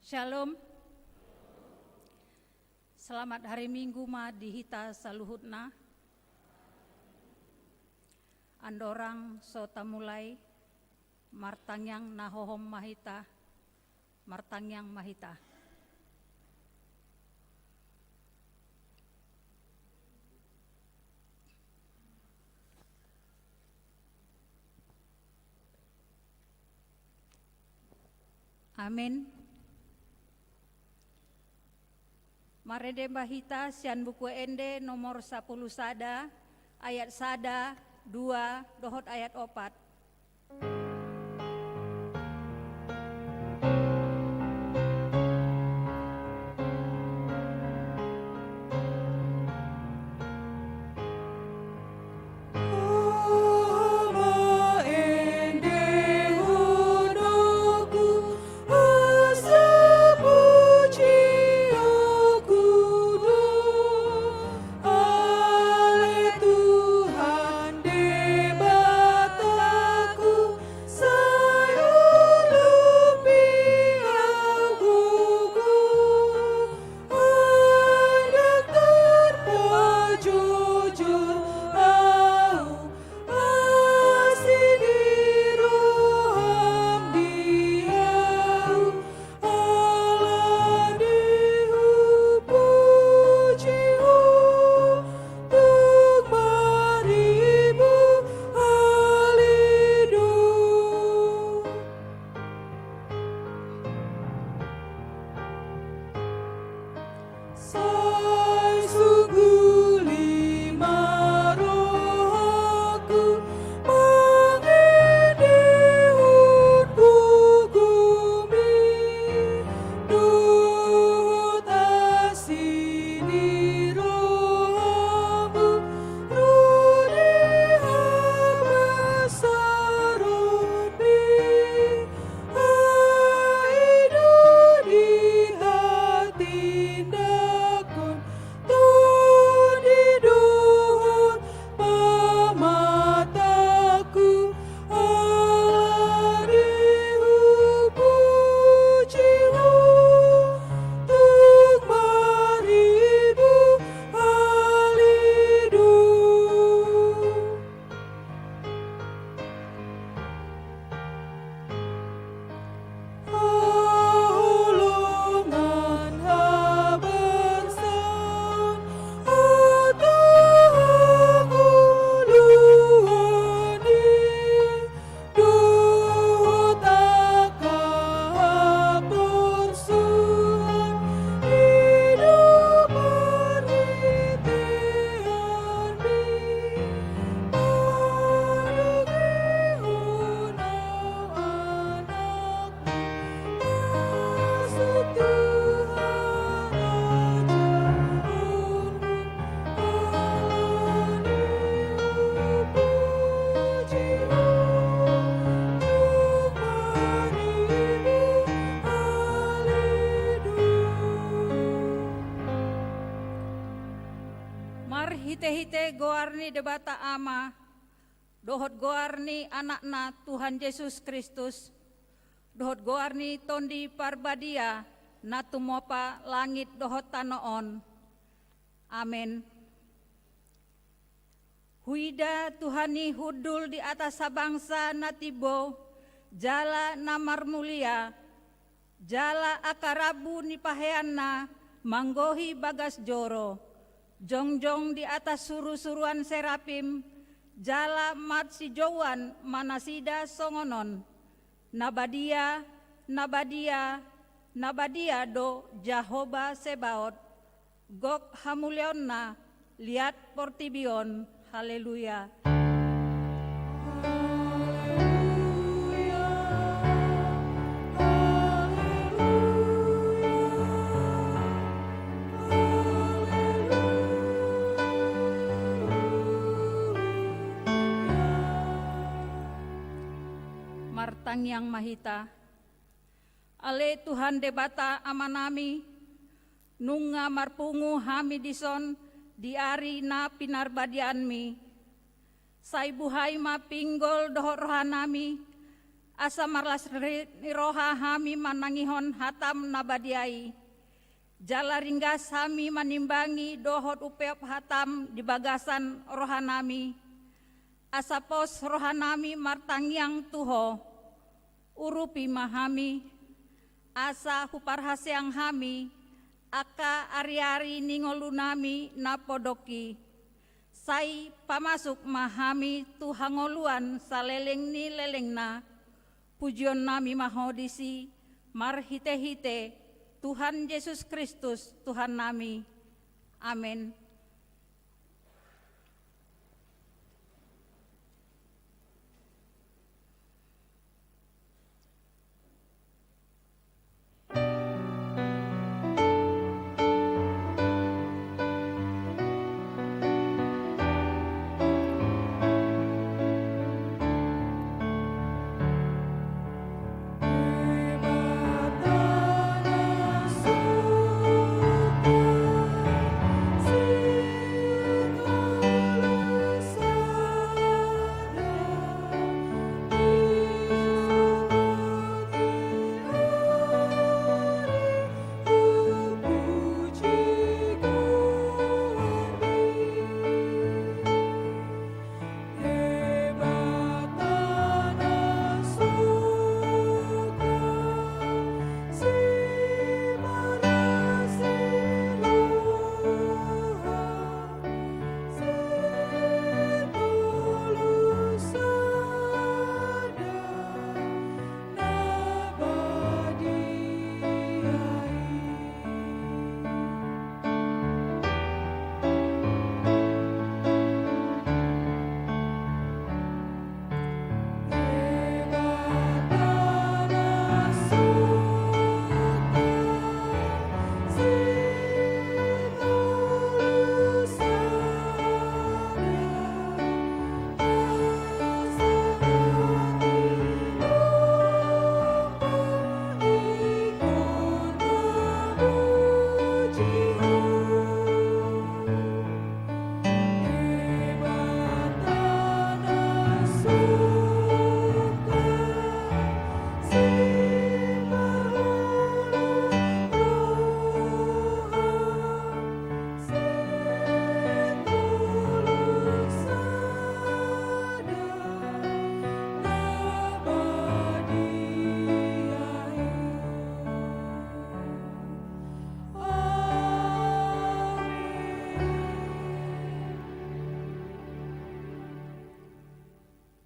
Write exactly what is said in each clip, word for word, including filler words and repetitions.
Shalom. Selamat hari Minggu ma di hita saluhutna. Andorang so tamulai, martangiang na hohom ma hita, martangiang ma hita. Amen. Marende ma hita sian Buku Ende nomor sapuluh sada, ayat sada, dua, dohot ayat opat. Marhitehite goar ni Debata Ama, dohot goar ni Anakna Tuhan Jesus Kristus, dohot goar ni Tondi Parbadia, na tumopa langit dohot tano on. Amen. Huida Tuhan i hundul di atas habangsa na timbo, jala na marmulia, jala angka rambu ni paheanna manggohi bagas joro, jongjong di atas surusuruan serapim, jala marsijouan ma nasida songon on: Na badia, na badia, na badia do Jahowa Sebaot, gok hamuliaonna liat portibi on. Haleluya. Martangiang ma hita. Ale Tuhan Debata Amanami, nunga marpungu hami dison di ari na pinarbadianmi. Sai buhai ma pinggol dohot rohanami, Asa marlas ri-, ni roha hami manangihon hatam na badia i. Jala ringgas hami manimbangi dohot umpeop hatam di bagasan rohanami. Asa pos rohanami martangiang tu Ho. Urupi ma hami, asa huparhaseang hami angka ariari ni ngolunami na podok i. Sai pamasuk ma hami tu hangoluan saleleng ni lelengna, pujionnami ma Ho disi, marhitehite Tuhan Jesus Kristus, Tuhannami. Amen.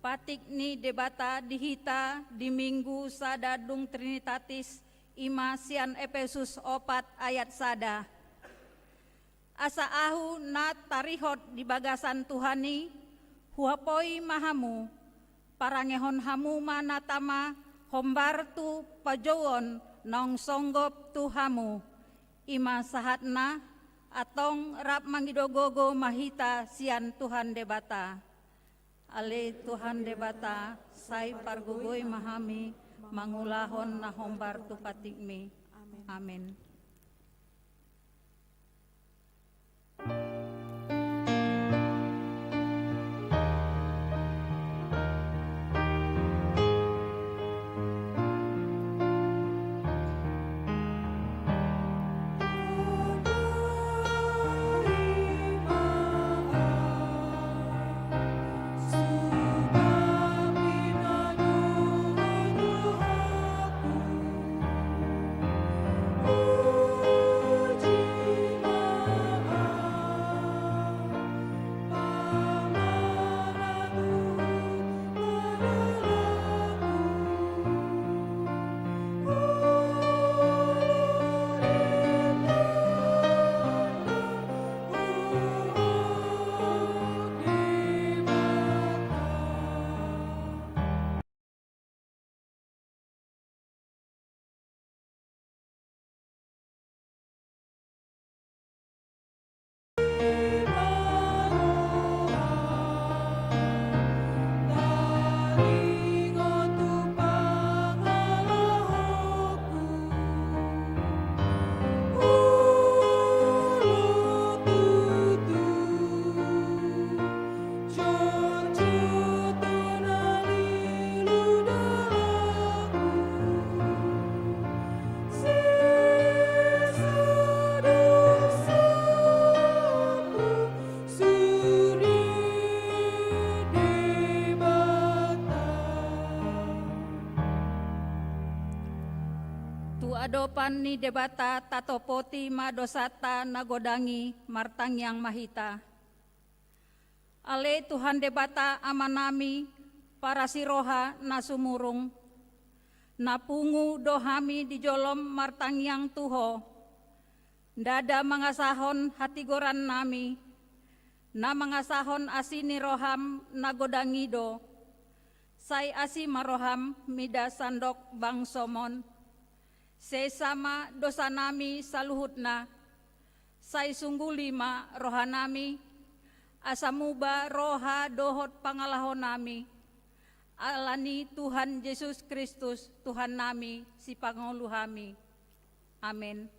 Patik ni Debata di hita di Minggu sada dung Trinitatis, i ma sian Epesus opat ayat sada. Asa ahu na tarihot di bagasan Tuhan i, huapoi ma hamu, parangehon hamu ma na tama hombar tu pajouon naung songgop tu hamu, i ma sahatna, antong rap mangido gogo ma hita sian Tuhan Debata. Ale Tuhan Debata, sai pargogoi ma hami mangulahon na hombar tu patikmi. Amen. Adopan ni Debata tatopoti ma dosanta na godang i. Martangiang ma hita. Ale Tuhan Debata Amanami, parasi roha na sumurung, na pungu do hami di jolom martangiang tu Ho. Ndada mangasahon hatigorannami, na mangasahon asi ni roham na godang i do. Sai asi ma roham mida sandok bangsom on. Sesa ma dosanami saluhutna. Sai sungguli ma rohanami, asa muba roha dohot pangalahonami. Ala ni Tuhan Jesus Kristus, Tuhannami, Sipangolu hami. Amen.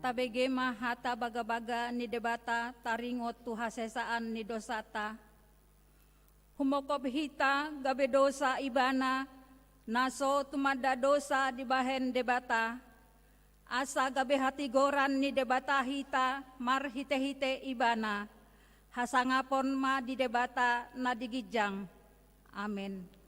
Tabege ma hata bagabaga ni Debata taringot tu hasesaan ni dosanta. Humongkop hita gabe dosa Ibana, na so tumanda dosa dibahen Debata, asa gabe hatigoran ni Debata hita marhitehite Ibana. Hasangapon ma di Debata na di ginjang. Amen.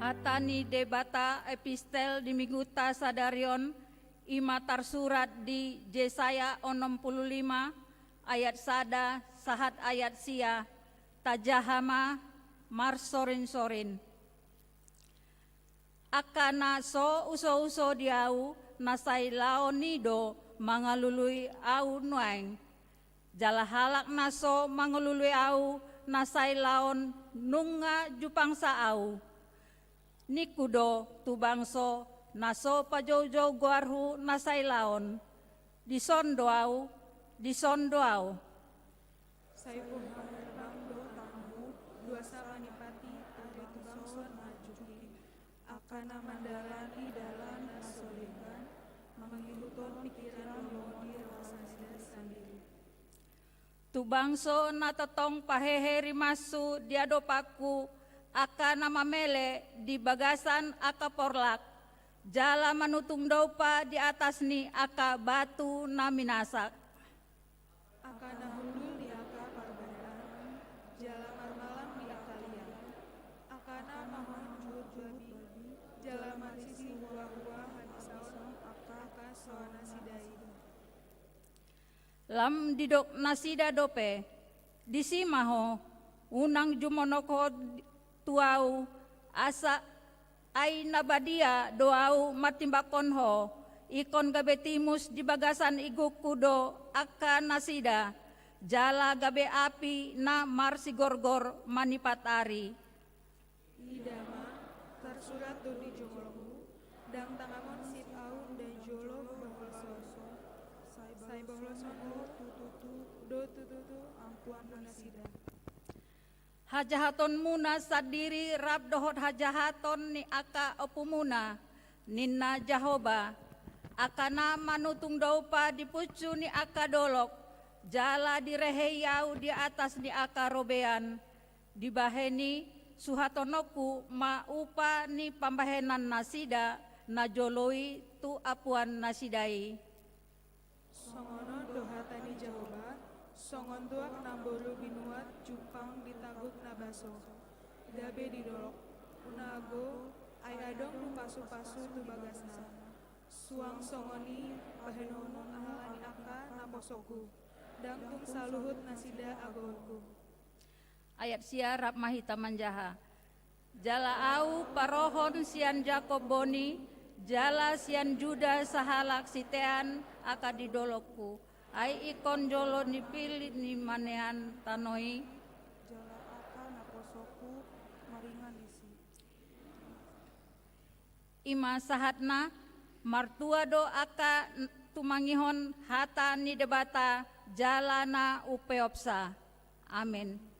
Hata ni Debata, epistel di Minggunta sadari on, i ma tarsurat di Jesaya onom pulu lima ayat sada sahat ayat sia. Tajaha ma marsorinsorin. Angka na so usouso di Ahu, na sai laon i do mangalului Ahu nuaeng. Jala halak na so mangalului Ahu, na sai laon nunga jupangsa Ahu. Ningku do tu bangso na so pajoujou goarHu na sai laon: Dison do Ahu, Dison do ahu. Sai boha herbang do tanganmu, dua sanga ni pati, ari tu bangso na jungkit, angka na mandalani dalan na so denggan, mangihuthon pikiran lomo ni roha nasida sandiri. Tu bangso na tongtong pahehe rimashu di adopanku, angka na mamele di bagasan angka porlak, jala manutung doupa di atas ni angka batu na minasak. Angka na hundul di angka parbadaan, jala marmalang di angka liang. Angka na manjujut babi, jala marsisi huahua habisaon angka na so nasida i. Lam didok nasida dope: Disi ma ho, unang jumonok ho tu ahu, asa ai na badia do ahu mantimbangkon ho, ingkon gabe timus di bagasan igungku do angka nasida, jala gabe api na marsigorgor manipat ari. Ida ma, tarsurat do di jolongku, ndang tangamon sian ahu ndai jolo bahulhon ho, sai bahulhon ho tutu do tutu ampuan nasida. Hajahatonmuna sandiri rap dohot hajahaton ni angka ompumuna, ninna Jahowa, angka na manutung doupa di punsu ni angka dolok, jala direhei ahu di atas ni angka robean. Dibahen i, suhathononku ma upa ni pambahenan nasida na jolo i tu ampuan nasida i. Songon on do hata ni Jahowa: Songon tuak namboru binuat jumpang di tanggung na baso, gabe didolok, unang ago, ai adong do pasupasu tu bagasna. Suang songon i bahenonmu ala ni angka naposongku, ndang tung saluhut nasida agoonku. Ayat sia, rap ma hita manjaha. Jala ahu parohon sian Jakob boni, jala sian Juda sahalak sitean angka di dolokku. Ai ingkon jolo nipillit ni manean tano i. Jala angka naposongku maringan disi. I ma sahatna. Martua do angka n-, tumangihon hata ni Debata jala na umpeopsa. Amen.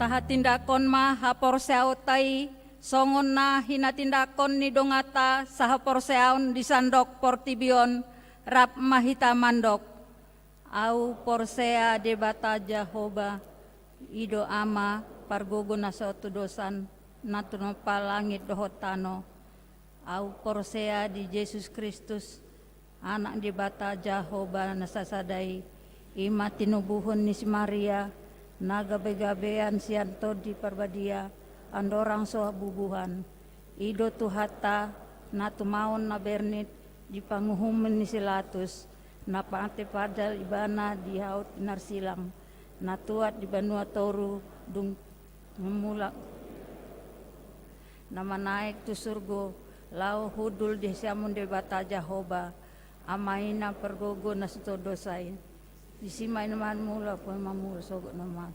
Hatindangkon ma haporseaonta i, songon na hinatindangkon ni donganta sahaporseaon di sandok portibi on, rap ma hita mandok: Ahu porsea Debata Jahowa, i do Ama, pargogo na so tudosan, na tinompa langit dohot tano. Ahu porsea di Jesus Kristus, Anak Debata Jahowa na sasada i, i ma tinubuhon ni si Maria, na gabegabean sian Tondi Parbadia, andorang so bubuhan. I do Tuhanta, na tumaon na bernit di panguhuman ni si Latus, na mate padal ibana di hau pinarsilang, na tuat di banua toru, dung mulak, na manaek tu surgo, laho hundul di siamun Debata Jahowa, Ama i na pargogo na so tudosan. Disi ma i na mamula, poi mamula sogot na mate.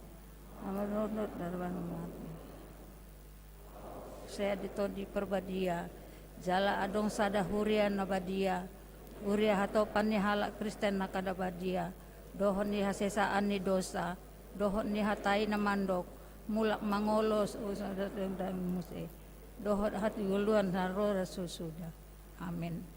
Ama rondot darban na mate. Porsea di Tondi Parbadia, jala adong sada huria na badia, huria hatopan ni halak Kristen na kada badia, dohot ni hasesaan ni dosa, dohot ni hata i na mandok: Mulak ma ngolu, usa dang muse, dohot hatigoruan na ro susuda. Amen.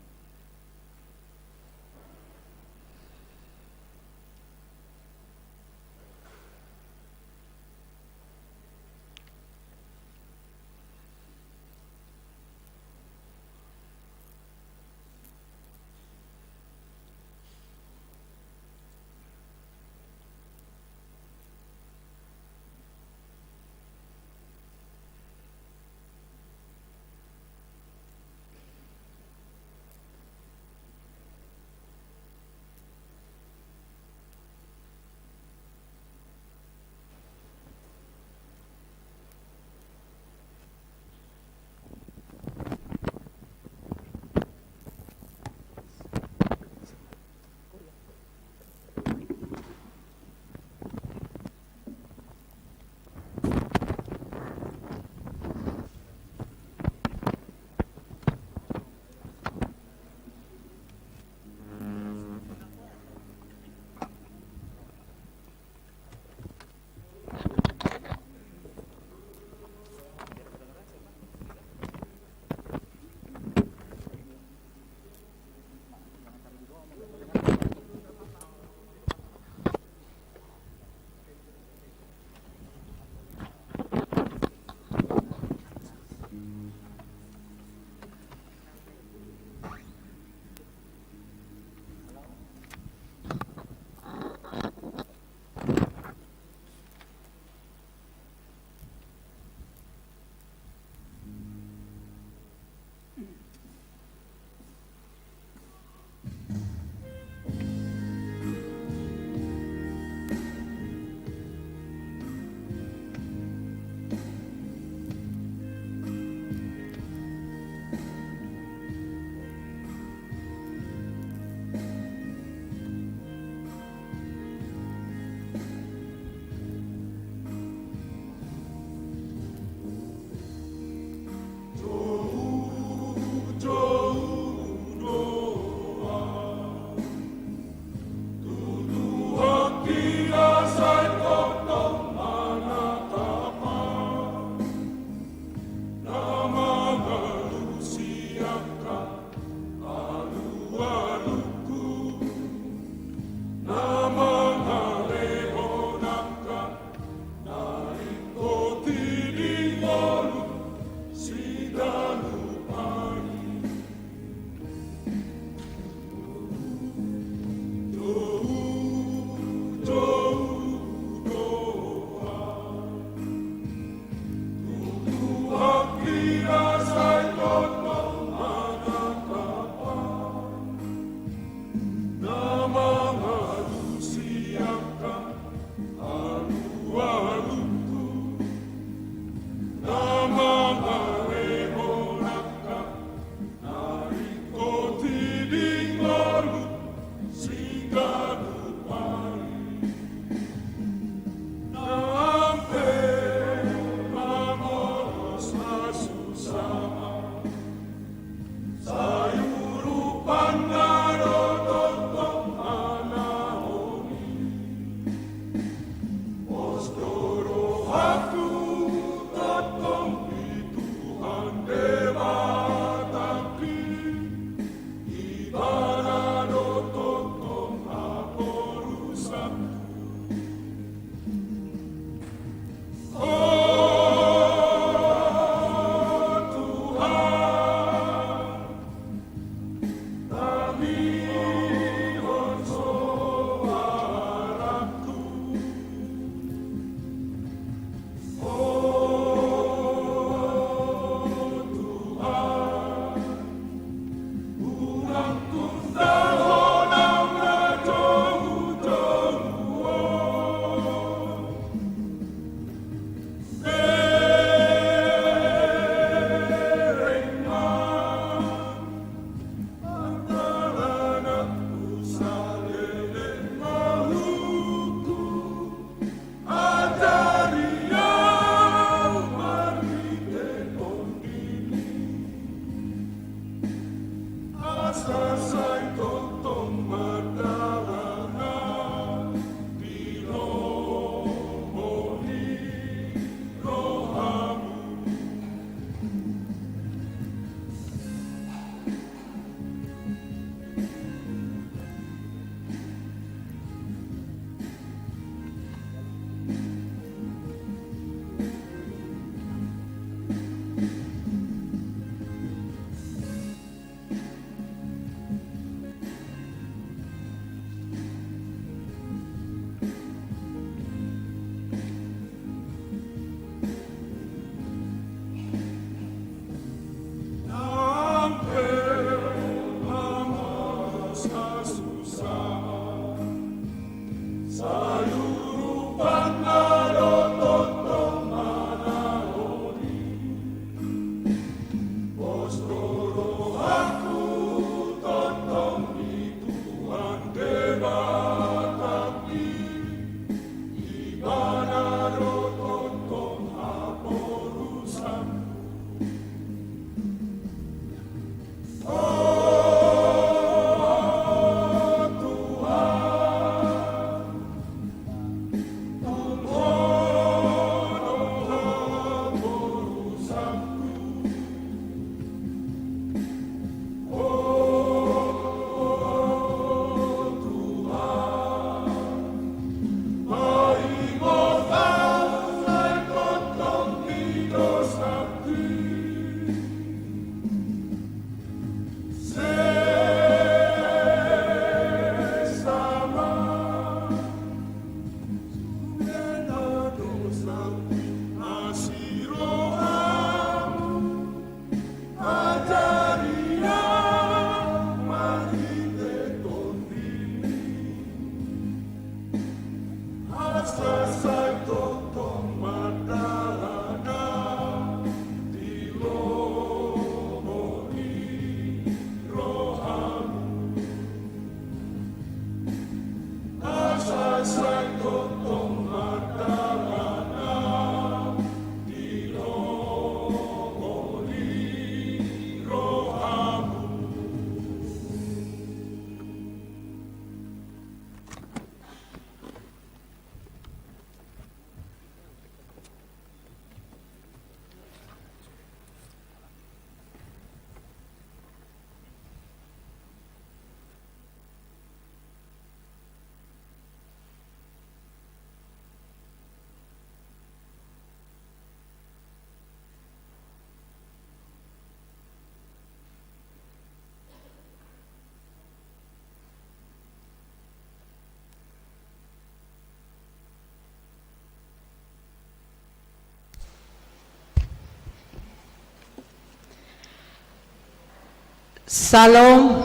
Syalom.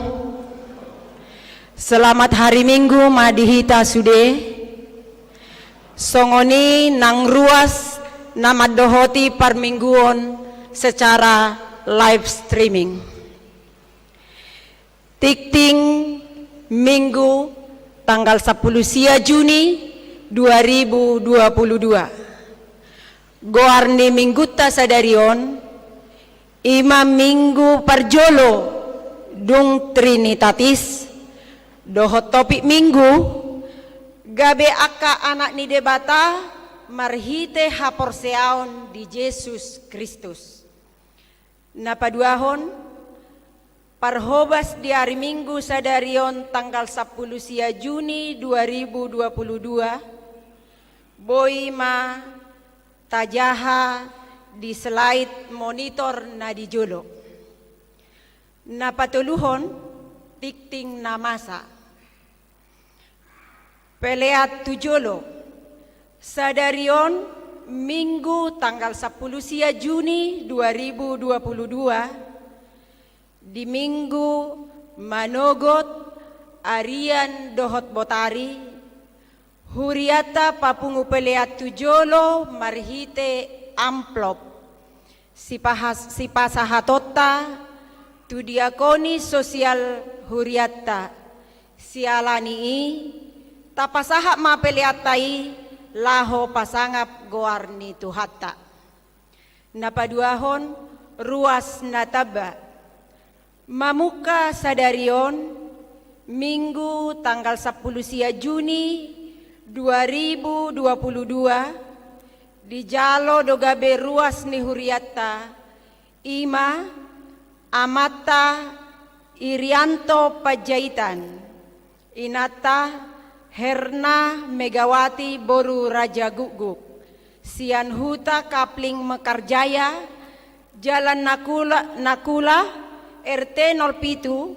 Selamat hari Minggu ma di hita sude. Songon i nang ruas na mandohoti parmingguon secara live streaming. Tingting Minggu tanggal sampulu sia Juni dua ribu dua puluh dua. Goar ni Minggunta sadari on, i ma Minggu parjolo dung Trinitatis, dohot topik Minggu, gabe angka anak ni Debata marhite haporseaon di Jesus Kristus. Na paduahon, Parhobas di ari Minggu sadari on tanggal sampulu sia Juni dua ribu dua puluh dua, boi ma tajaha di slide monitor na di jolo. Na patoluhon, tingting na masa. Pelean tu jolo. Sadari on, Minggu tanggal sampulu sia Juni dua ribu dua puluh dua, di Minggu manogot arian dohot botari, hurianta papungu pelean tu jolo marhite amplop. Sipahas-, sipasahatonta tu diakoni sosial hurianta. Siala ni i, tapasahat ma peleanta i laho pasangap goar ni Tuhanta. Na paduahon, ruas na tamba. Mamungka sadari on, Minggu tanggal sampulu sia Juni dua ribu dua puluh dua, dijalo do gabe ruas ni hurianta, i ma amanta Irianto Panjaitan, inanta Herna Megawati boru Raja Gukguk, sian Huta Kapling Mekarjaya, Jalan Nakula, Nakula, R T nol pitu,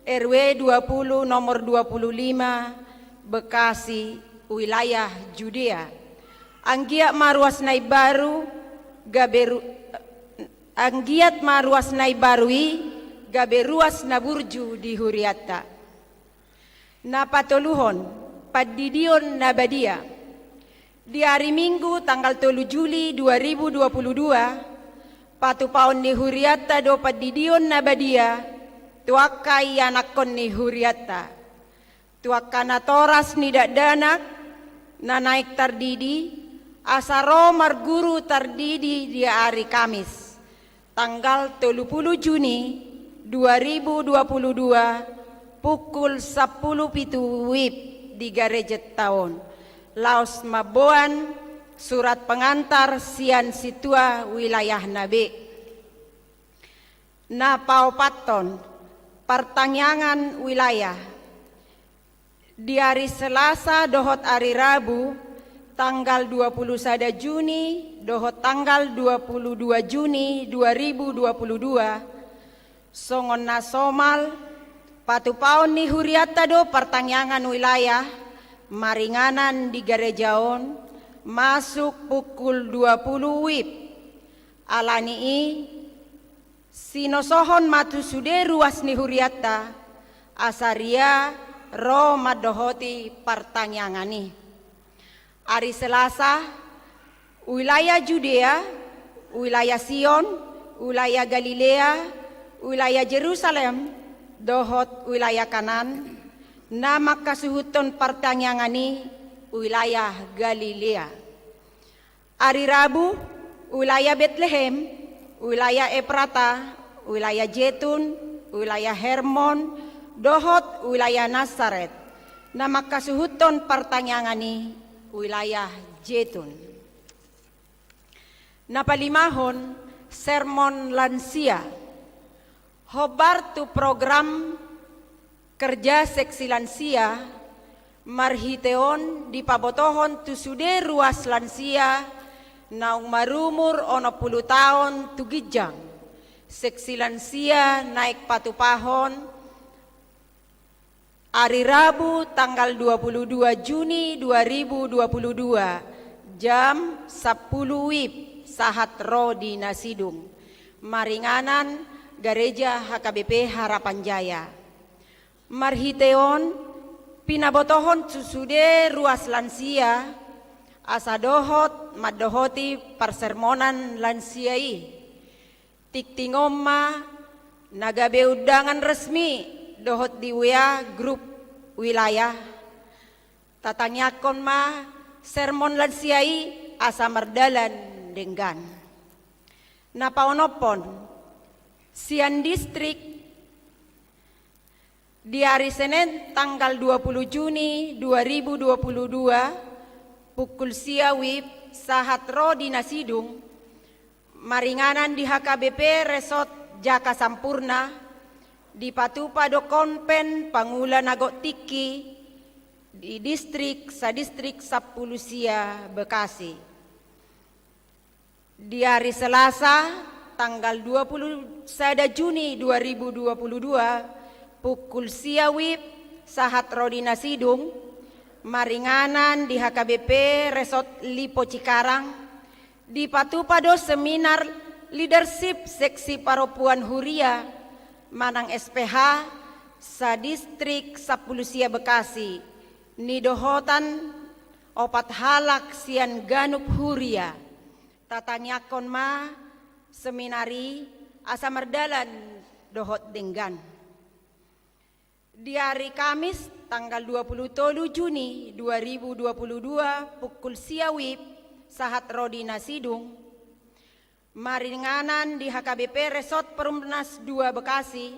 R W dua puluh, nomor dua puluh lima, Bekasi, wilayah Judea. Anggiat ma ruas na imbaru, gabe ru-, anggiat ma ruas na imbaru i, gabe ruas na burju di hurianta. Na patoluhon, pandidion na badia. Di ari Minggu tanggal tolu Juli dua ribu dua puluh dua, patupaon ni hurianta do pandidion na badia tu angka ianakhon ni hurianta. Tu angka natoras ni dakdanak na naeng tardidi, asa ro marguru tardidi di ari Kamis, tanggal tolu pulu Juni dua ribu dua pulu dua, pukul sampulu pitu wib di garejanta on, laos mamboan surat pengantar sian sintua wilayahna be. Na paopathon, partangiangan wilayah. Di ari Selasa dohot ari Rabu, tanggal dua pulu sada Juni dohot tanggal dua pulu dua Juni dua ribu dua pulu dua, songon na somal, patupaon ni hurianta do partangiangan wilayah, maringanan di gareja on, masuk pukul dua pulu wib. Ala ni i, sinosohon ma tu sude ruas ni hurianta, asa ria ro mandohoti partangiangan i. Ari Selasa, wilayah Judea, wilayah Sion, wilayah Galilea, wilayah Jerusalem, dohot wilayah Kanaan, na mangkasuhuthon partangiangan i, wilayah Galilea. Ari Rabu, wilayah Betlehem, wilayah Efrata, wilayah Jetun, wilayah Hermon, dohot wilayah Nasaret, na mangkasuhuthon partangiangan i, wilayah Jetun. Na palimahon, sermon lansia. Hombar tu program kerja seksi lansia, marhite on dipabotohon tu sude ruas lansia naung marumur onom pulu taon tu ginjang. Seksi lansia naeng patupahon ari Rabu tanggal dua pulu dua Juni dua ribu dua pulu dua, jam sampulu wib, sahat ro di na sidung. Maringanan Gareja H K B P Harapan Jaya. Marhite on, pinabotohon tu sude ruas lansia, asa dohot mandohoti parsermonan lansia i. Tingting on ma na gabe undangan resmi dohot di W A grup wilayah. Tatangiangkon ma sermon lansia i asa mardalan denggan. Na paonomhon, sian distrik. Di ari Senen tanggal dua pulu Juni dua ribu dua pulu dua, pukul sia wib, sahat ro di na sidung, maringanan di H K B P Resort Jaka Sampurna, Dipatupa do konven pangula na gok tingki di distrik, sadistrik sampulu sia Bekasi. Di ari Selasa, tanggal dua puluh sada Juni dua ribu dua puluh dua, pukul sia WIB sahat ro di na sidung, maringanan di H K B P Resort Lipo Cikarang, dipatupa do seminar leadership seksi parompuan huria manang S P H sadistrik sampulu sia Bekasi, nidohotan opat halak sian ganup huria. Tatangiangkon ma seminar i asa mardalan dohot denggan. Di ari Kamis, tanggal dua puluh tolu Juni dua ribu dua puluh dua, pukul sia WIB sahat ro di na sidung, maringanan di H K B P Resort Perumnas dua Bekasi,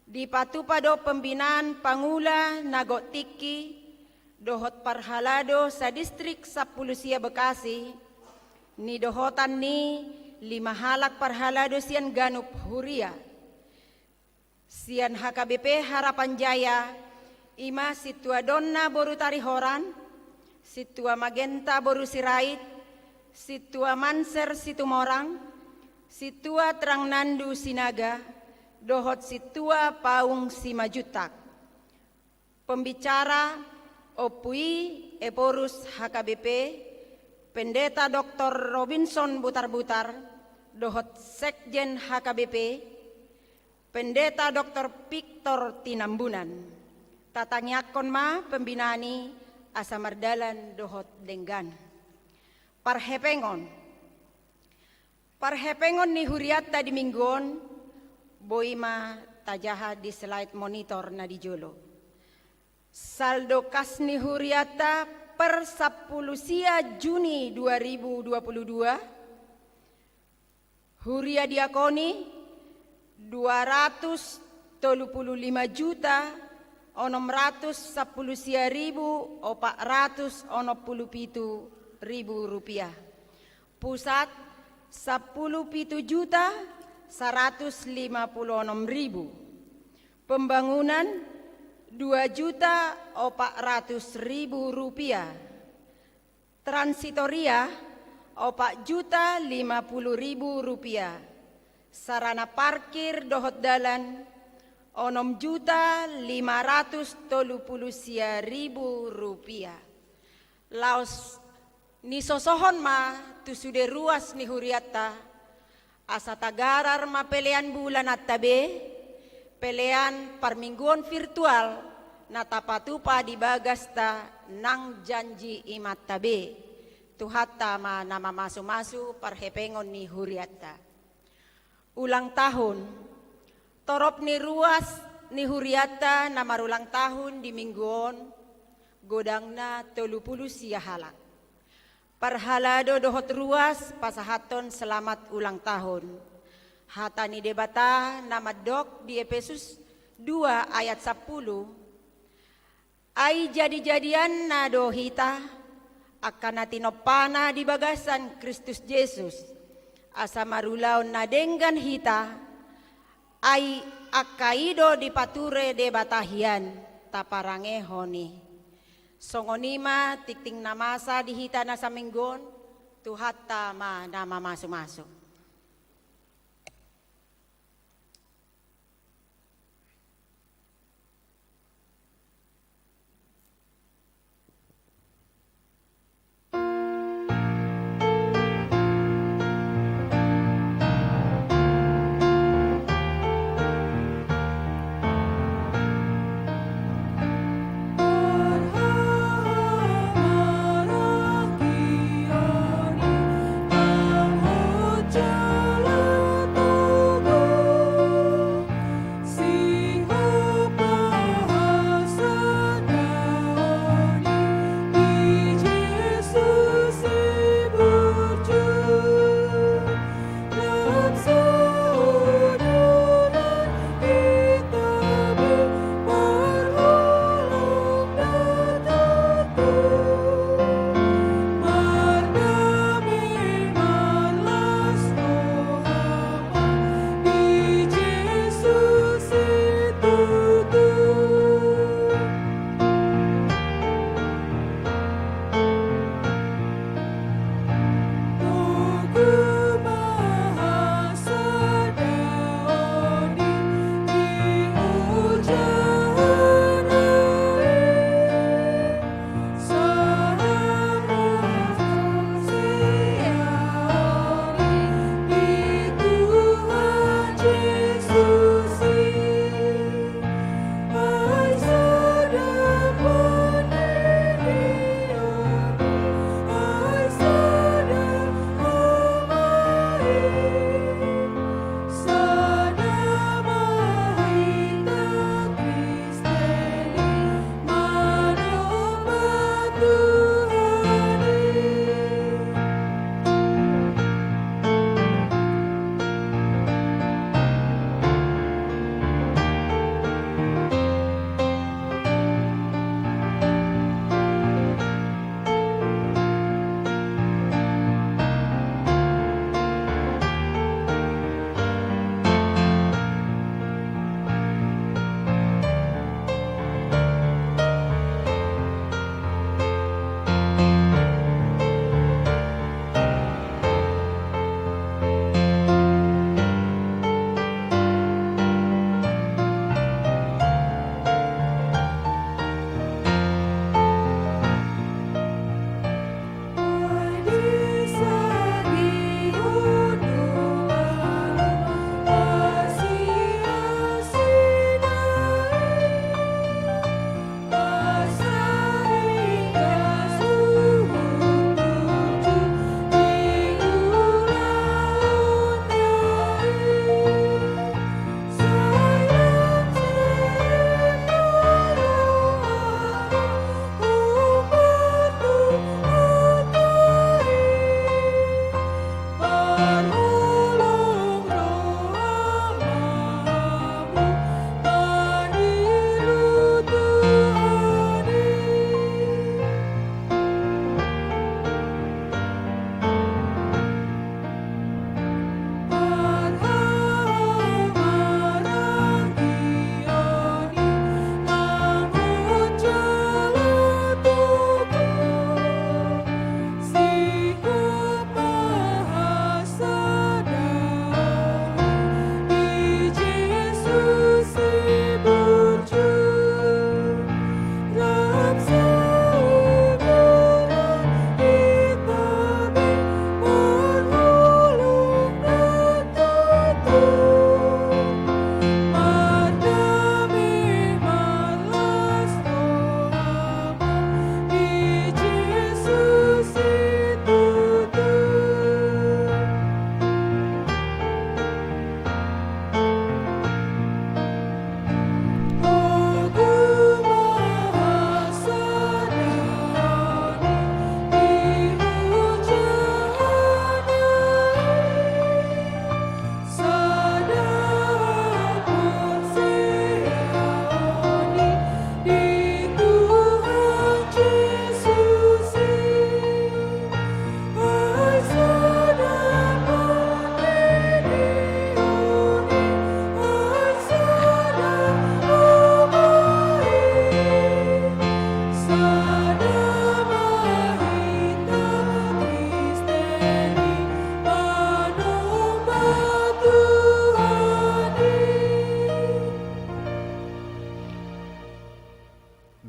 dipatupa do pembinaan pangula na gok tingki dohot parhalado sadistrik sampulu sia Bekasi, nidohotan ni lima halak parhalado sian ganup huria. Sian H K B P Harapan Jaya, i ma Sintua Donna boru Tarihoran, Sintua Magenta boru Sirait, Sintua Manser Situmorang, Sintua Trangnandu Sinaga, dohot Sintua Paung Simanjuntak. Pembicara, Ompu I Ephorus H K B P, Pendeta Doktor Robinson Butarbutar, dohot Sekjen H K B P, Pendeta Doktor Victor Tinambunan. Tatangiangkon ma pembinaan i asa mardalan dohot denggan. Parhepengon. Parhepengon ni hurianta di minggu on, boi ma tajaha di slide monitor na di jolo. Saldo kas ni hurianta per sampulu sia Juni dua ribu dua puluh dua, huria diakoni dua ratus tolu puluh lima juta onom ratus sampulu sia ribu opat ratus onom puluh pitu ribu rupiah. Pusat, sampulu pitu juta saratus lima puluh onom ribu. Pembangunan, dua juta opat ratus ribu rupiah. Transitoria, opat juta lima puluh ribu rupiah. Sarana parkir dohot dalan, onom juta lima ratus tolu puluh sia ribu rupiah. Laos nisosohon ma tu sude ruas ni hurianta, asa tagarar ma pelean bulananta be, pelean parmingguon virtual na tapatupa di bagasta nang janji imanta be. Tuhanta ma na mamasumasu parhepengon ni hurianta. Ulang tahun. Torop ni ruas ni hurianta na marulang tahun di minggu on, godangna tolu puluh sia halak. Parhalado dohot ruas pasahathon selamat ulang tahun. Hata ni Debata na mandok di Epesus dua ayat sampulu, ai jadijadianna do hita, angka na tinompana di bagasan Kristus Jesus, asa marulaon na denggan hita, ai angka i do dipature Debata hian taparangehon i. Songon i ma tingting na masa di hita na saminggu on, Tuhanta ma na mamasumasu.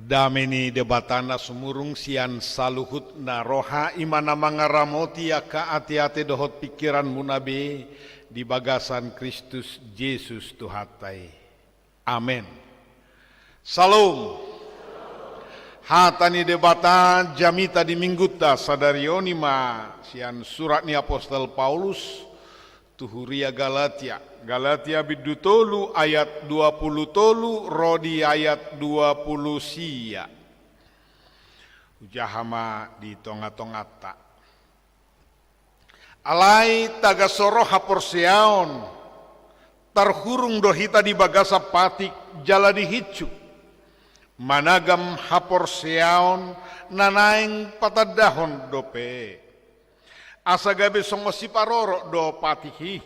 Dame ni Debata na sumurung sian saluhut na roha, i ma na mangaramoti angka ateate dohot pingkiranmuna be di bagasan Kristus Jesus Tuhanta i. Amen. Shalom. Hata ni Debata jamita di Minggunta sadari on i ma sian surat ni apostel Paulus tu huria Galatia. Galatia bindu tolu ayat dua pulu tolu ro di ayat dua pulu sia. Hujaha ma di tonga-tonganta. Alai tagan so ro haporseaon, tarhurung do hita di bagasan patik jala dihinsu. Managam haporseaon na naeng patandahon dope. Asa gabe songon siparorot do patik i,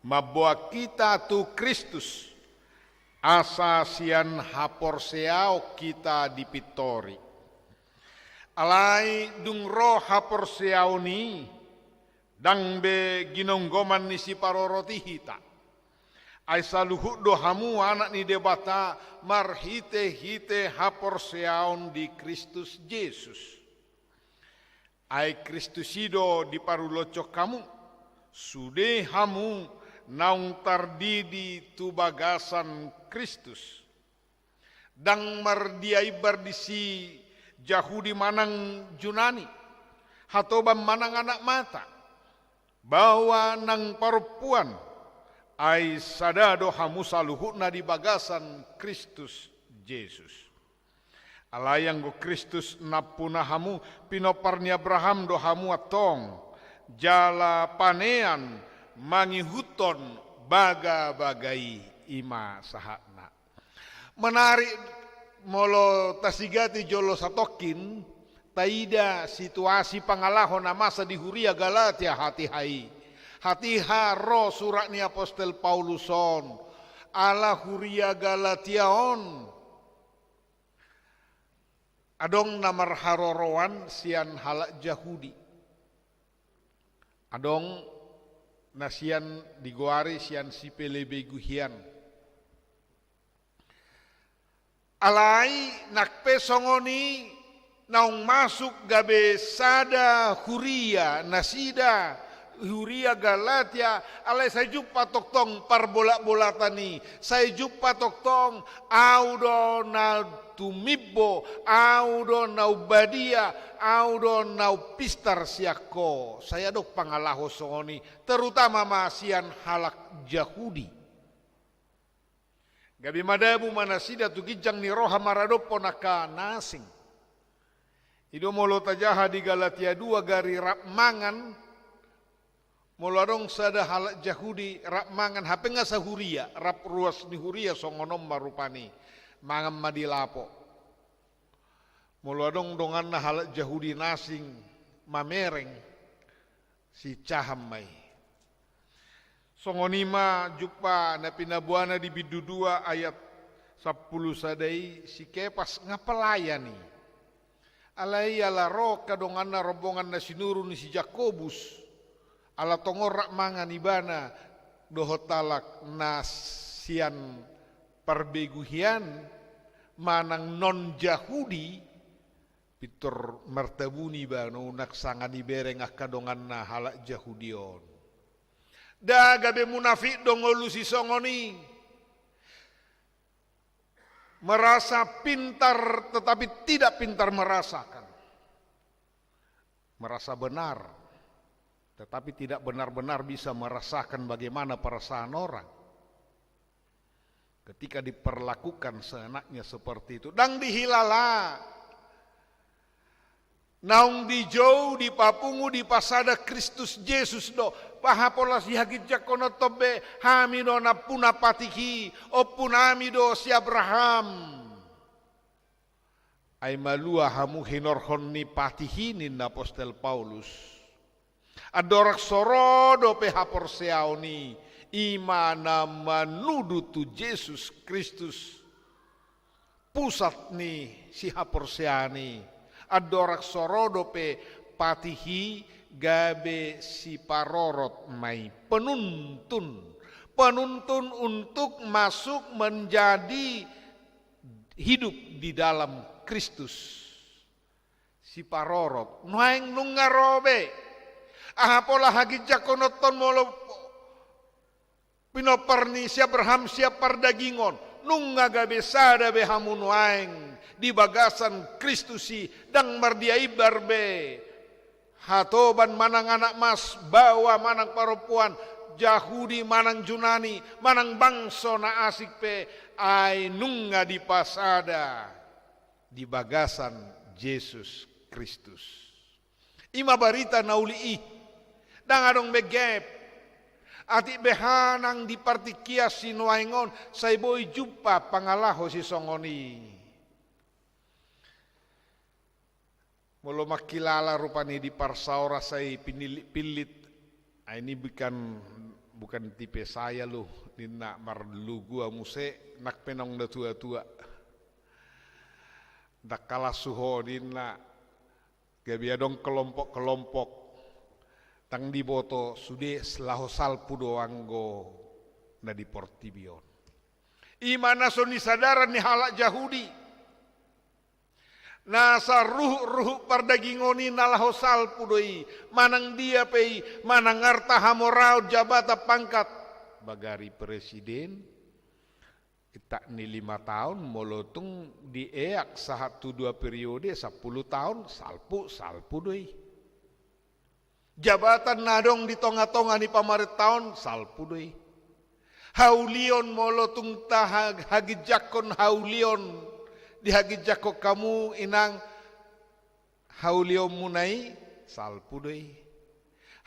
mamboan hita tu Kristus, asa sian haporseaon hita dipintori. Alai dung ro haporseaon i, ndang be ginonggoman ni siparorot i hita. Ai saluhut do hamu anak ni Debata marhite-hite haporseaon di Kristus Jesus. Ai Kristus i do diparuloshon hamu, sude hamu naung tardidi tu bagasan Kristus. Ndang mardia imbar disi Jahudi manang Junani, hatoban manang anak mata, baoa nang parompuan, ai sada do hamu saluhutna di bagasan Kristus Jesus. Alai anggo Kristus nampuna hamu, pinompar ni Abraham do hamu antong, jala panean mangihuthon bagabaga i, i ma sahatna. Menarik molo tasigati jolo satongkin, taida situasi pangalaho na masa di huria Galatia hatiha i. Hatiha ro surat ni apostel Paulus on, ala huria Galatia on adong na marharoroan sian halak Jahudi. Adong na sian digoari sian sipelebegu hian. Alai nang pe songon i naung masuk gabe sada huria nasida, huria Galatia, alai sai jumpa tongtong parbolatbolatan i, sai jumpa tongtong, au do na tumimbo, au do na umbadia, au do na umpistar sian ho. Sai adong pangalaho songon i, terutama ma sian halak Jahudi. Gabe madabu ma nasida tu ginjang ni roha maradophon angka na asing. I do molo tajaha di Galatia dua gari rap mangan, molo adong sada halak Jahudi rap mangan, hape nga sahuria, rap ruas ni huria songon on ma rupani, mangan ma di lapo. Molo adong donganna halak Jahudi na asing mamereng, siinsahan ma i. Songon i ma jumpa na pinaboana di bindu dua ayat sampulu sada i, si Kepas nga pelayan i. Alai ala ro angka donganna rombongan na sinuru ni si Jakobus, ala tongon rap mangan ibana dohot halak na sian parbegu hian manang non Jahudi, pintor martabuni ibana unang sanga dibereng angka donganna halak Jahudi on. Nda gabe munafik do ngolu sisongon i. Merasa pintar tetapi tidak pintar merasakan. Merasa benar tetapi tidak benar-benar bisa merasakan bagaimana perasaan orang. Ketika diperlakukan seenaknya seperti itu, ndang dihilala. Naung dijou, dipapungu, dipasada Kristus Jesus do. Paha pola sihaginjangkononhon be, hami do nampuna patik i, ompunami do si Abraham. Ai malua hamu hinorhon ni patik i, ninna apostel Paulus. Andorang so ro dope haporseaon i, i ma na manudu tu Jesus Kristus, pusat ni sihaporseaon i. Andorang so ro dope patik i gabe siparorot ma i, penuntun. Penuntun untuk masuk menjadi hidup di dalam Kristus. Siparorot, nuaeng nunga ro be. Aha pola haginjangkononton molo pinompar ni si Abraham sian pardagingon, nunga gabe sada be hamu nuaeng di bagasan Kristus i, ndang mardia imbar be hatoban manang anak mas, baoa manang parompuan, Jahudi manang Junani, manang bangso na asing pe, ai nunga dipasada di bagasan Jesus Kristus. I ma barita na uli i. Ndang adong be gap. Atik be aha nang di partingkian si nuaeng on, sai boi jumpa pangalaho sisongon i. Molo mangkilala rupani di parsaoran sai pinillit-pillit. Ai ni bukan, bukan tipe saya lu, ninna marlugua muse, nang pe naung na tua-tua. Ndang kalas suho ninna, gabe adong kelompok-kelompok. Ndang diboto sude laho salpu do anggo na di portibi on. I ma na so nisadaran ni halak Jahudi. Na saruhut-ruhut pardagingon i na laho salpu do i, manang dia pe i, manang arta, hamoraon, jabatan, pangkat. Bagari presiden, intak ni lima taon, molo tung dieak sahat tu dua periode, sampulu taon, salpu, salpu do i. Jabatan na adong di tonga-tonga ni pamarentaon, salpu do i. Haulion, molo tung taha-, haginjangkon haulion, dihaginjangkon hamu inang, haulianmuna i, salpu do i.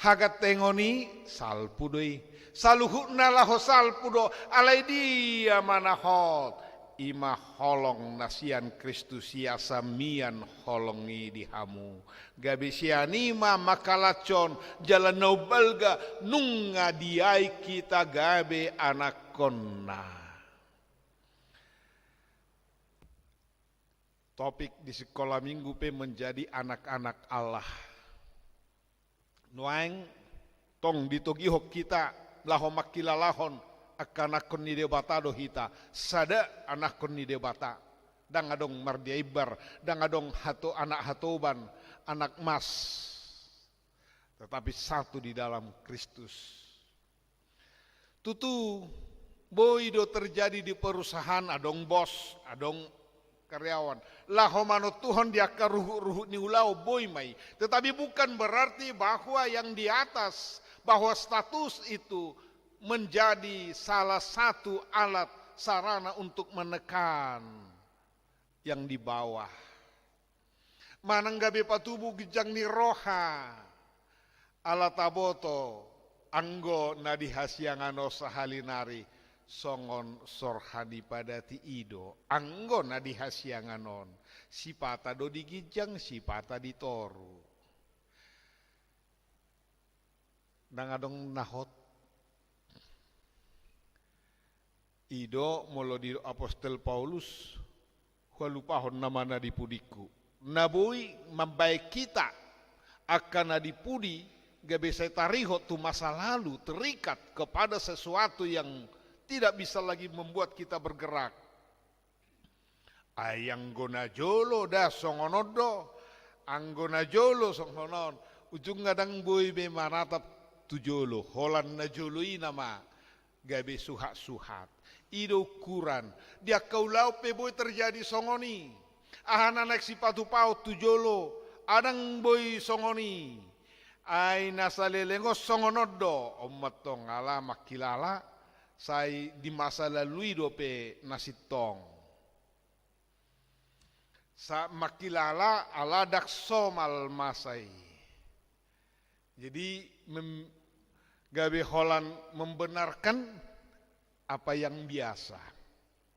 Hagantengon i, salpu do i. Saluhutna laho salpu do, alai dia ma na hot? I ma holong na sian Kristus i, asa mian holong i di hamu. Gabe sian i ma mangkalashon jala na umbalga nunga diain hita gabe anakkonna. Topik di sikola minggu pe menjadi anak-anak Allah. Nuaeng tong ditogihon hita laho mangkilalahon angka anakkon ni Debata do hita, sada anakkon ni Debata, ndang adong mardia imbar, ndang adong hato-, anak hatoban, anak mas, tetapi satu di dalam Kristus. Tutu, boi do terjadi di perusahaan, adong bos, adong karyawan. Laho manontuhon di angka ruhut-ruhut ni ulaon, boi ma i. Tetapi bukan berarti bahwa yang di atas, bahwa status itu menjadi salah satu alat sarana untuk menekan yang di bawah. Manang gabe patubu ginjang ni roha. Ala taboto, anggo na di hasiangan on sahali nari, songon sorha ni padati i do, anggo na di hasiangan on, sipata do di ginjang, sipata di toru. Ndang adong na hot. I do molo didok apostel Paulus, hualupahon nama na di pudingku. Na boi mambaen hita angka na di pudi, gabe sai tarihot tu masa lalu, terikat kepada sesuatu yang tidak bisa lagi membuat kita bergerak. Ai anggo na jolo da songon on do, anggo na jolo songon on, ujungna ndang boi be manatap tu jolo, holan na jolo i nama gabe suhat-suhat. I do ukuran. Di angka ulaon pe boi terjadi songon i. Aha na naeng sipatupaon tu jolo, ndang boi songon i. Ai na saleleng on songon on do, on mantong ala mangkilala, sai di masa lalu i dope na sintong. Sa-, mangkilala ala ndang somal masa i. Jadi mem-, gabe holan membenarkan apa yang biasa.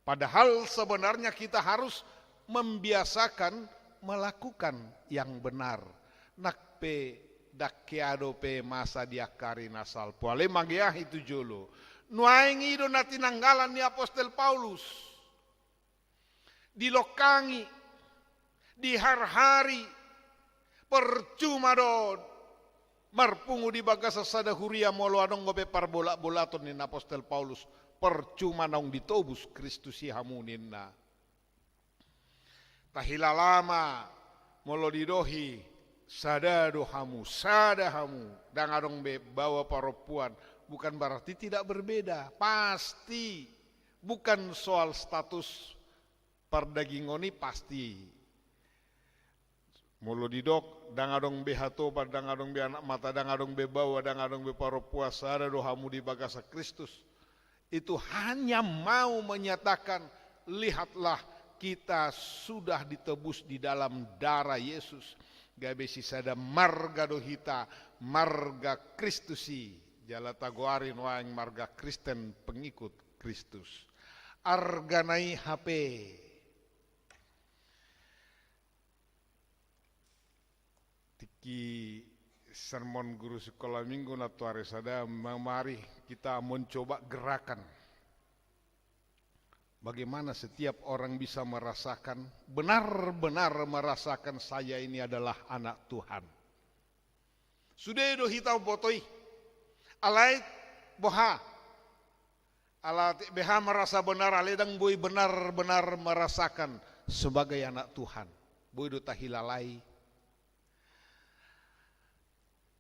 Padahal sebenarnya kita harus membiasakan melakukan yang benar. Nang pe ndang hea dope masa di angka ari na salpu. Alai mangeahi tu jolo. Nuaeng i do na tinanggalan ni apostel Paulus. Dilongkangi, diharhari, percuma do marpungu di bagasan sada huria molo adong dope parbolat-bolaton ninna apostel Paulus, percuma naung ditobus Kristus i hamu ninna. Tahilala ma, molo didohi sada do hamu, sada hamu, ndang adong be baoa parompuan, bukan berarti tidak berbeda. Pasti, bukan soal status pardagingon i, pasti. Molo didok, ndang adong be hatopan, ndang adong be anak mata, ndang adong be baoa, ndang adong be parompuan, sada do hamu di bagasan Kristus. Itu hanya mau menyatakan, lihatlah, kita sudah ditebus di dalam darah Yesus. Gabe sisada marga do hita, marga Kristus i. Jala tagoari nuaeng marga Kristen, pengikut Kristus. Argana i hape. Tingki sermon guru sikola minggu na tu ari sada, ma-, mari kita mencoba gerakan. Bagaimana setiap orang bisa merasakan, benar-benar merasakan saya ini adalah anak Tuhan. Sude do hita umboto i. Alai boha? Ala te-, beha merasa benar, alai ndang boi benar-benar merasakan sebagai anak Tuhan. Boi do tahilalai.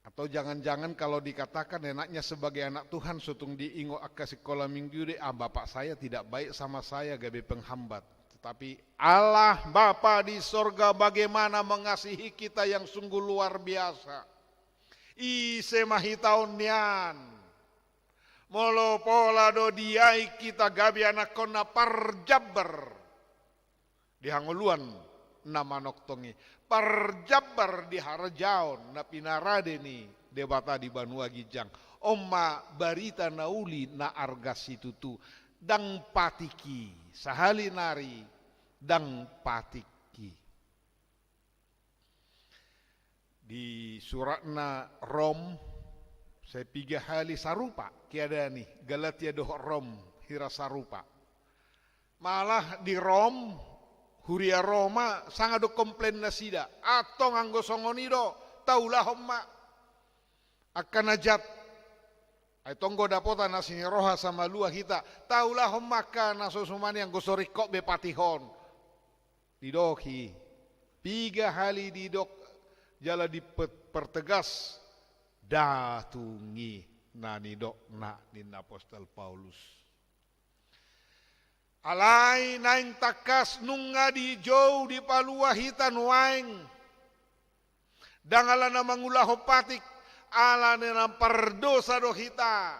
Atau jangan-jangan kalau dikatakan enaknya sebagai anak Tuhan, so tung diingot angka sikola minggu i, ah, bapak saya tidak baik sama saya, gabe penghambat. Tetapi Allah Bapa di sorga bagaimana mengasihi kita yang sungguh luar biasa. Ise ma hita on nian? Molo pola do diain hita gabe anakkonna, parjambar di hangoluan na manongtong i, parjambar di harajaon na pinarade ni Debata di banua ginjang. On ma barita na uli na arga situtu. Ndang patik i, sahali nari ndang patik i. Di suratna Rom, sai piga hali sarupa keadaan i, Galatia dohot Rom, hira sarupa. Malah di Rom, huria Roma, sanga do komplain nasida. Antong anggo songon i do, taulahon ma. Angka na jat. Ai tong do dapotan asi ni roha samalua hita. Taulahon ma angka na so suman i, anggo so ringkot be patik on. Didok i, piga hali didok jala dipe-, pertegas, nda tung i na nidokna, ninna apostel Paulus. Alai naeng tangkas nunga dijou dipalua hita nuaeng. Ndang ala na mangulahon patik, ala na pardosa do hita.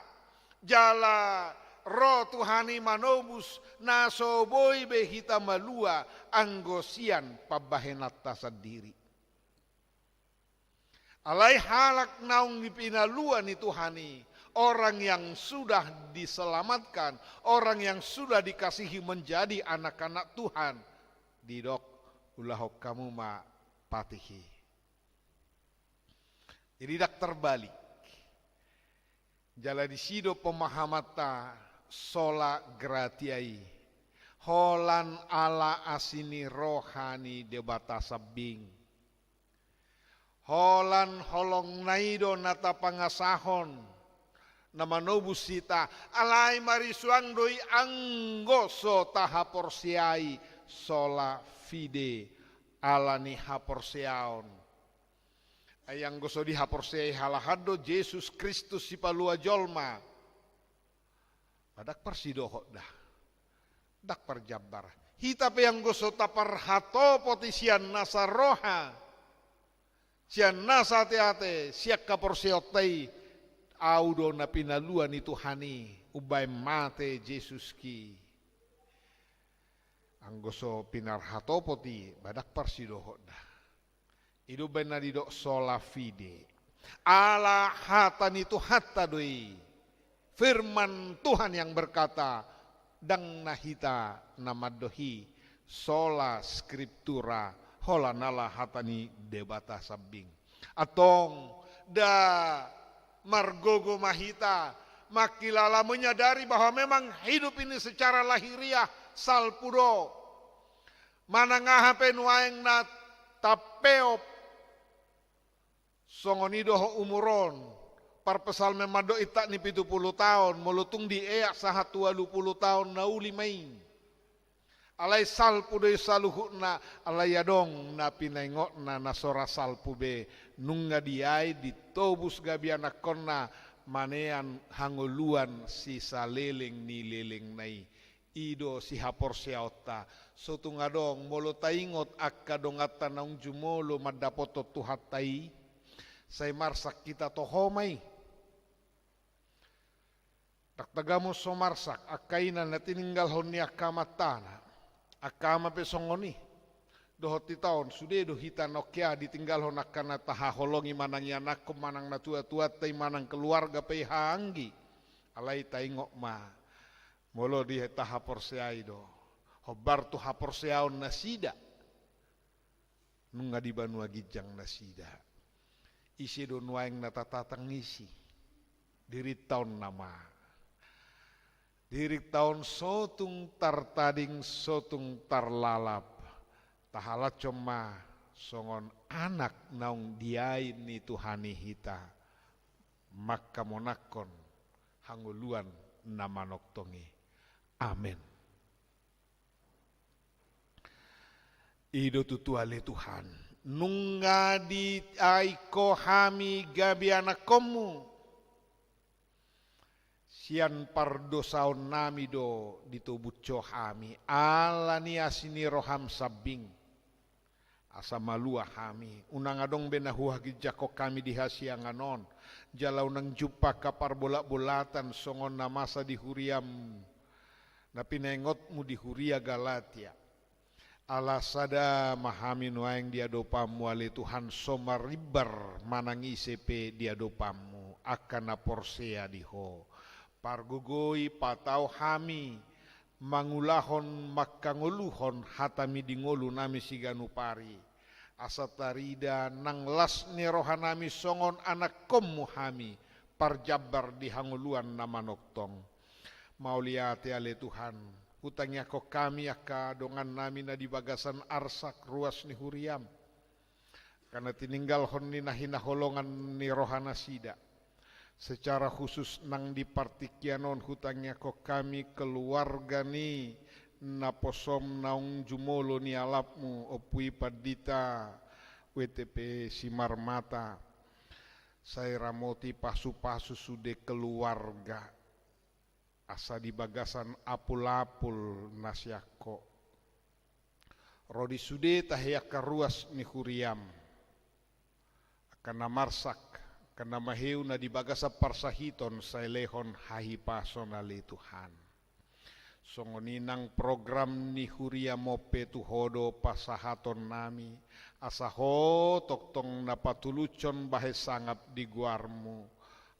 Jala ro Tuhan i manobus, na so boi be hita malua anggo sian pambahenanta sandiri. Alai halak naung dipinalua ni Tuhan i, orang yang sudah diselamatkan, orang yang sudah dikasihi menjadi anak-anak Tuhan, didok, ulahon hamu ma patik i. Jadi ndang terbalik. Jala disi do pemahamanta sola gratia i. Holan ala asi ni roha ni Debata sambing. Holan holongna i do na tapangasahon, na manobus hita, alai marisuang do i anggo so tahaporseai, sola fide, ala ni haporseaon. Ai anggo so dihaporseai halak an do Jesus Kristus sipalua jolma, ba ndang parsidohot da. Ndang parjambar. Hita pe anggo so taparhatopot i sian nasa roha, sian nasa ateate, sian haporseaonta i, au do na pinalua ni Tuhan i, umbahen mate Jesuski. Anggo so pinarhatopot i, ba ndang parsidohot da. I do umbahen na didok sola fide. Ala hata ni Tuhanta do i. Firman Tuhan yang berkata, ndang na hita na mandok i, sola scriptura, holan ala hata ni Debata sambing. Antong, nda margogo ma hita, mangkilala, menyadari bahwa memang hidup ini secara lahiriah salpu do. Manang aha pe nuaeng na tapeop, songon i dohot umur on. Parpsalmen mandok intak ni pitu pulu taon, molo tung dieak sahat tu ualu pulu taon na uli ma i. Alai salpu do i saluhutna, alai adong na pinaingotna na so ra salpu be, nunga diain ditobus gabe anakkonna, manean hangoluan sisaleleng ni lelengna i. I do sihaporseaonta. So tung adong, molo taingot angka donganta naung jumolo mandapothon Tuhanta i, sai marsak hita toho ma i. Ndang tagamon so marsak, angka ina na tininggalhon ni angka amantana, angka ama pe songon i. Dohot hita on, sude do hita na ongkea ditinggalhon angka na tahaholongi manang ianakhon, manang natuatuanta i, manang keluarga pe i haanggi. Alai taingot ma, molo di tahaporseai do, hombar tu haporseaon nasida, nunga di banua ginjang nasida. Ise do nuaeng na tatatangisi? Dirinta on nama. Dirinta on so tung tartading, so tung tarlalap. Tahalashon ma songon anak naung diain ni Tuhan i hita, manghamonanghon hangoluan na manongtong i. Amen. I do tutu ale Tuhan, nunga diain Ho hami gabe anakkonmu. Sian pardosaonnami do ditobus Ho hami, ala ni asi ni roham sambing. Asa malua hami, unang adong be na huhaginjangkon hami di hasiangan on, jala unang jumpa angka parbolatbolatan songon na masa di huriam, na pinaingotmu di huria Galatia. Ala sada ma hami nuaeng di adopanmu ale Tuhan, so marimbar manang ise pe di adopanmu, angka na porsea di Ho. Pargogoi, patau hami, mangulahon, manghangoluhon hatami di ngolunami siganup ari. Asa tarida nang las ni rohanami songon anakkonmu hami, parjambar di hangoluan na manongtong. Mauliate ale Tuhan, hutangiangkon hami angka dongannami na di bagasan arsak ruas ni huriam. Angka na tininggalhon ni na hinaholongan ni rohanasida. Secara khusus nang di partingkian on hutangiangkon hami keluarga ni naposom naung jumolo nialapmu, Ompu i Pandita W T P Simarmata. Sai ramoti pasupasu sude keluarga. Asa di bagasan apulapul na sian Ho, ro di sude tahe angka ruas ni huriam, angka na marsak, angka na maheu na di bagasan parsahiton, sai lehon hahipason ale Tuhan. Songon i nang program ni huriam on pe tu Ho do pasahatonnami, asa Ho tongtong na patulushon bahen sangap di goarmu.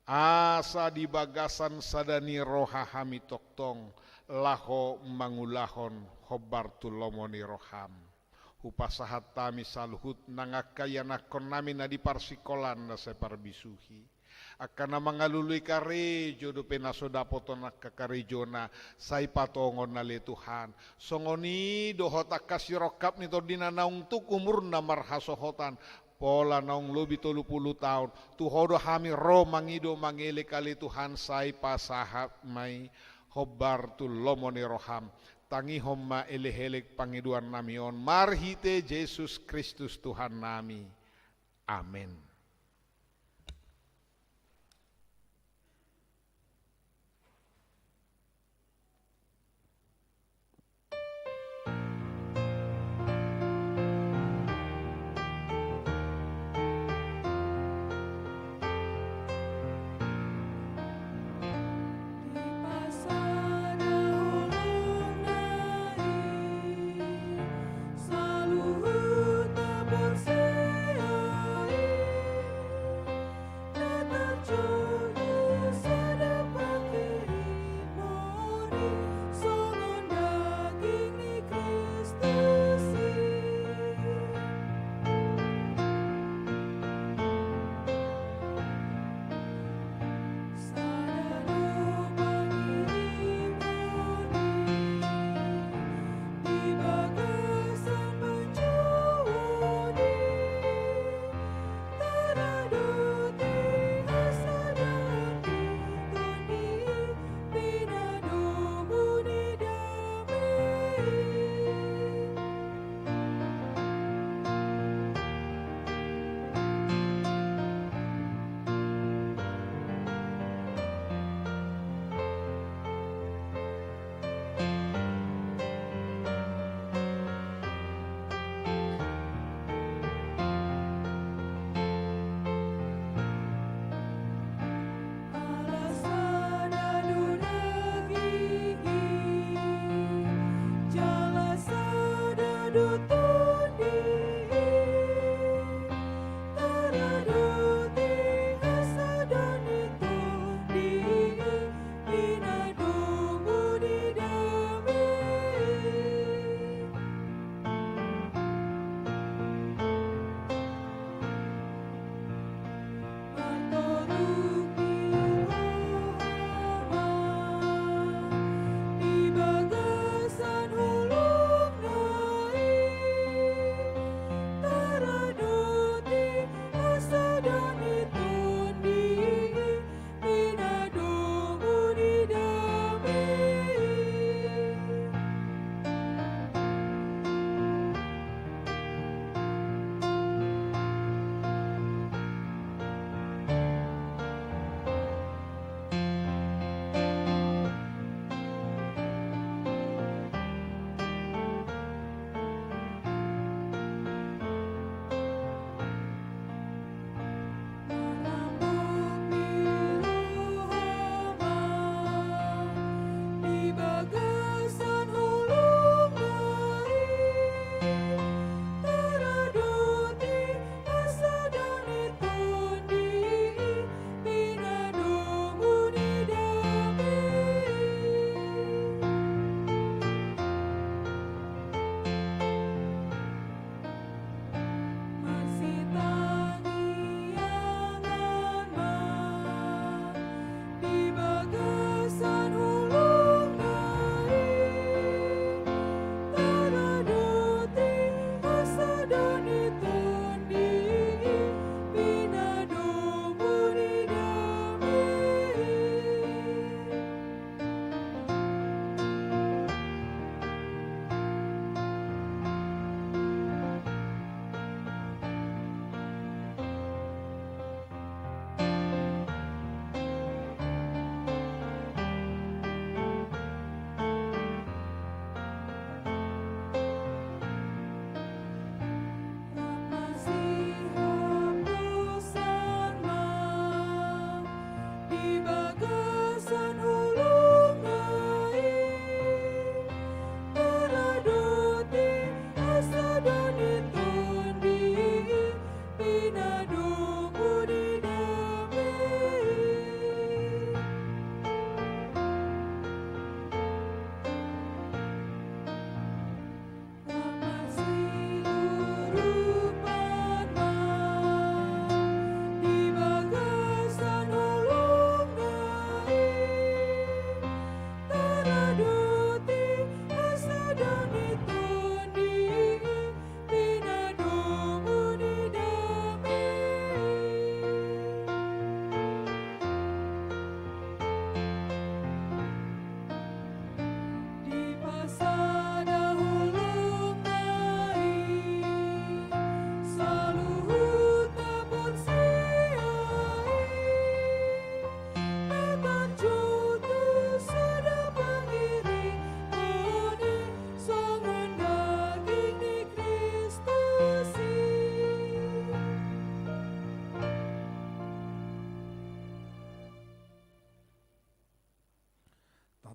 Asa di bagasan sada ni roha hami tongtong laho mangulahon hombar tu lomo ni roham. Hupasahat hami saluhut nang angka ianakhonnami na di parsingkolaan na sai parbisuhi. Angka na mangalului karejo dope na so dapothon angka karejona, sai patongon ale Tuhan. Songon i dohot angka sirongkap ni tondina naung tung umurna marhasohotan, pola naung lobi tolu pulu taon, tu Ho do hami ro mangido mangelek ale Tuhan, sai pasahat ma i hombar tu lomo ni roham. Tangihon ma elekelek pangidoannami on marhite Jesus Kristus Tuhannami. Amen.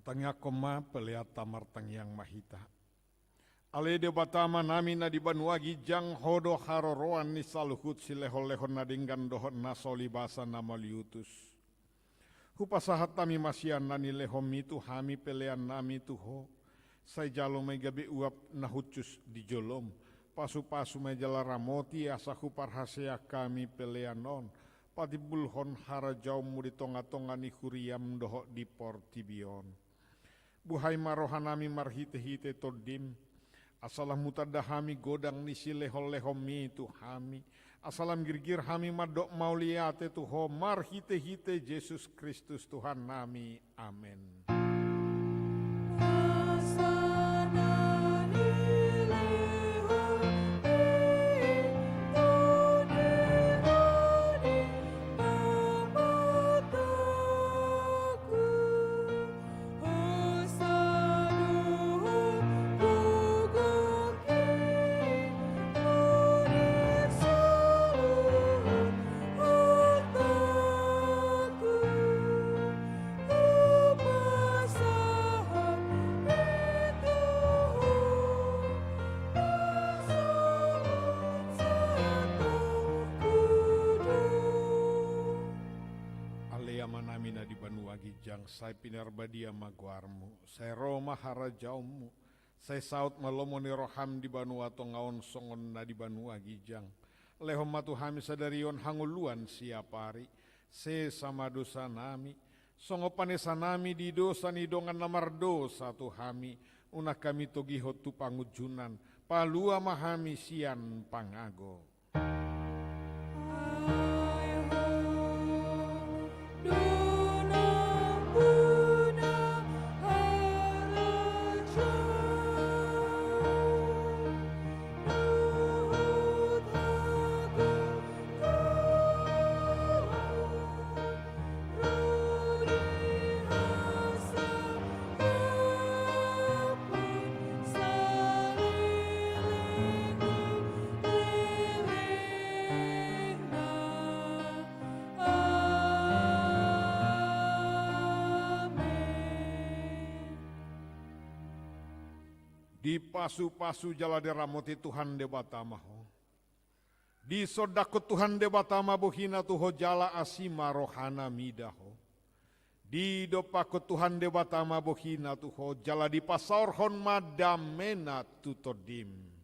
Tangiangkon ma peleanta. Martangiang ma hita. Ale Debata Amanami na di banua ginjang, Ho do haroroan ni saluhut silehonlehon na denggan dohot na so libasa na mauliutus. Hupasahat hami ma sian na nilehonMi tu hami peleannami tu Ho. Sai jalo ma i gabe uap na hushus di joloM. Pasupasu ma i jala ramoti asa huparhaseang hami pelean on patimbulhon harajaonMu di tongatonga ni huriaM dohot di portibi on. Buhai ma rohanami marhitehite TondiM, asa lam hutanda hami godang ni silehonlehonMi tu hami, asa lam girgir hami mandok mauliate tu Ho marhitehite Jesus Kristus Tuhannami. Amen. Ale Amanami na di banua ginjang, sai pinarbadia ma goarMu, sai ro ma harajaonMu, sai saut ma lomo ni rohaM di banua tonga on songon na di banua ginjang. Lehon ma tu hami sadari on hangoluan siapari, sesa ma dosanami, songon panesanami di dosa ni dongan na mardosa tu hami, unang hami togihon tu pangunjunan, palua ma hami sian pangago. Dipasupasu jala diramoti Tuhan Debata ma ho. Disondangkon Tuhan Debata ma bohiNa tu ho jala asi ma rohaNa mida ho. Didompakkon Tuhan Debata ma bohiNa tu ho jala dipasaorhon ma dameNa tu tondim.